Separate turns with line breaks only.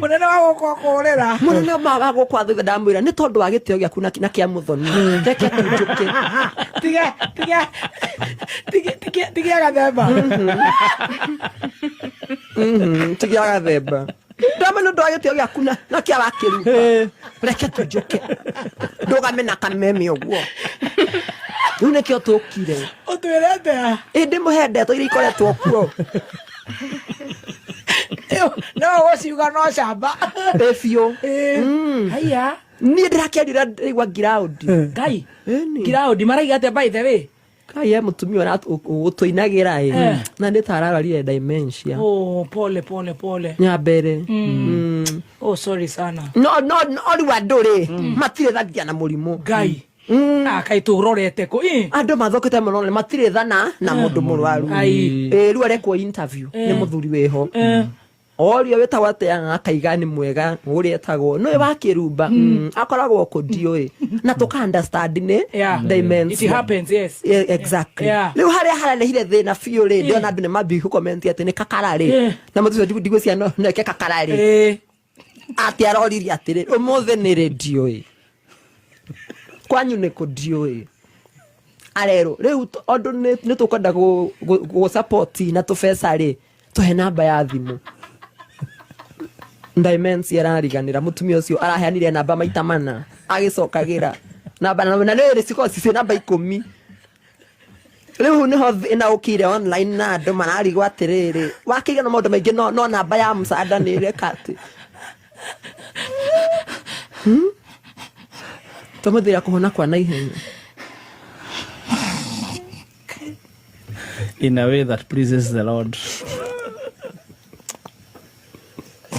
Mũnene wa gũkũ akũrĩra.
Mũnene wa gũkũ athutha ndamwĩra nĩ tondũ wa gĩtĩo gĩaku na kĩa mũthoni, reke tunjũke.
Tiga tiga tiga tiga tiga gathemba.
Tiga gathemba. Ndamwĩra nĩ ũndũ wa gĩtĩo gĩaku na kĩa wakĩruta, reke tunjũke ndũgame na kameme ũguo. Rĩu nĩkĩo tũkire.
Ũtwĩre atĩa?
Ĩndĩ mũhe ndeto iria ikoretwo kuo.
No ũgũciuga no camba.
Ĩ biũ.
Haiya.
Niĩ ndĩrakĩarira ndĩraigua ngiraũndi.
Ngai. Ngiraũndi maraiga atĩa, by the way?
Kai he mũtumia ũtũinagĩra ĩ na nĩ ta ararwarire dementia.
Oh, pole pole pole.
Ya mbere.
Oh, sorry sana.
No no no, rĩu andũ rĩ matirĩ thagia na mũrimũ.
Ngai. Ah, kaĩ tũrorete kũ? Ĩ.
Andũ mathũkĩte mũno nĩ matirĩ thana na mũndũ mũrwaru.
Ai.
Ĩ rĩu arekwo interview nĩ mũthuri wĩho. Orio wĩtagwo atĩa, akaiga nĩ mwega ũrĩa etagwo nĩwe wa kĩrumba. Akoragwo kũ ndiũĩ na tũka understand nĩ dementia.
It happens, yes.
Yeah, exactly. Rĩu harĩa hararehire thĩna biũ rĩ, ndĩrona andũ nĩ mambia gũcomment atĩ nĩ kakara rĩ na mũthuri ũcio ndigwĩciria no eke kakara rĩ atĩ aroririe atĩrĩ, ũmũthĩ nĩ rĩ ndiũĩ, kwanyu nĩ kũ ndiũĩ, arerwo rĩu ũndũ nĩ tũkwenda gũ support na tũbeca rĩ, tũhe namba ya thimũ. Dementia arariganĩra. Mũtumia ũcio araheanire namba maita mana agĩcokagĩra namba na nĩ rĩ cikoragwo ciĩ namba 10. Rĩu nĩho thĩna ũkire online na andũ mararigwo atĩrĩrĩ, wakĩgĩa na maũndũ maingĩ no namba ya msaada nĩ ĩreka atĩ. Tũmũthĩra kũhona kwa naihenya.
In a way that pleases the Lord.